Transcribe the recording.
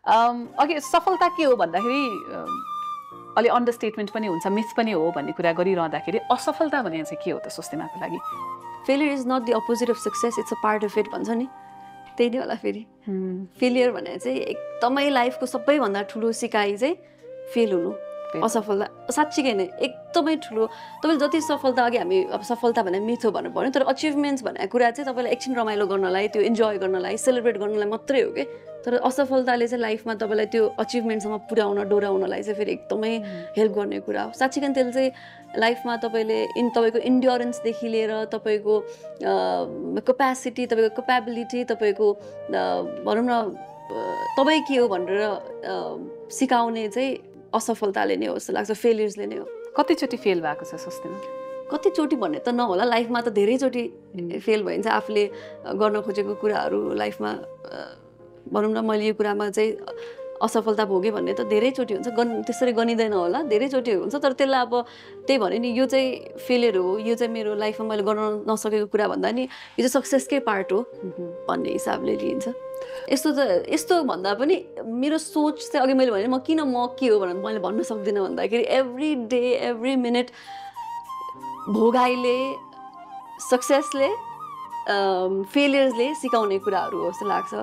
अघि सफलता के हो भन्दाखेरि अलि अन्डरस्टेटमेन्ट पनि हुन्छ, मिथ पनि हो भन्ने कुरा गरिरहँदाखेरि असफलता भने चाहिँ के हो त स्वस्तिमाको लागि? Failure is not the opposite of success, it's a part of it भन्छ नि, त्यही नै होला फेरि। फेलियर भने चाहिँ एकदमै लाइफको सबैभन्दा ठुलो सिकाइ चाहिँ फेल हुनु, असफलता। साँच्चीकै नै एकदमै ठुलो। तपाईँले जति सफलता, अघि हामी अब सफलता भने मिथो भन्नु पर्यो, तर अचिभमेन्ट्स भन्ने कुरा चाहिँ तपाईँलाई एकछिन रमाइलो गर्नलाई, त्यो इन्जोय गर्नलाई, सेलिब्रेट गर्नलाई मात्रै हो कि। तर असफलताले चाहिँ लाइफमा तपाईँलाई त्यो अचिभमेन्टसम्म पुर्याउन, डोराउनलाई चाहिँ फेरि एकदमै हेल्प गर्ने कुरा हो। साँच्चीकै त्यसले चाहिँ लाइफमा तपाईँले तपाईँको इन्ड्योरेन्सदेखि लिएर तपाईँको क्यापेसिटी, तपाईँको क्यापेबिलिटी, तपाईँको भनौँ न तपाईँ के हो भनेर सिकाउने चाहिँ असफलताले नै हो जस्तो लाग्छ, फेलियर्सले नै हो। कतिचोटि फेल भएको छ स्वस्तिमा? कतिचोटि भन्ने त नहोला, लाइफमा त धेरैचोटि फेल भइन्छ। आफूले गर्न खोजेको कुराहरू लाइफमा भनौँ न, मैले यो कुरामा चाहिँ असफलता भोगेँ भन्ने त धेरैचोटि हुन्छ, त्यसरी गनिँदैन होला, धेरैचोटि हुन्छ। तर त्यसलाई अब त्यही भने नि यो चाहिँ फेलियर हो, यो चाहिँ मेरो लाइफमा मैले गर्न नसकेको कुरा भन्दा नि यो चाहिँ सक्सेसकै पार्ट हो भन्ने हिसाबले लिइन्छ। यस्तो भन्दा पनि मेरो सोच चाहिँ अघि मैले भने म के हो भनेर मैले भन्न सक्दिनँ भन्दाखेरि एभ्री डे एभ्री मिनट भोगाइले, सक्सेसले, फेलियर्सले सिकाउने कुराहरू हो जस्तो लाग्छ।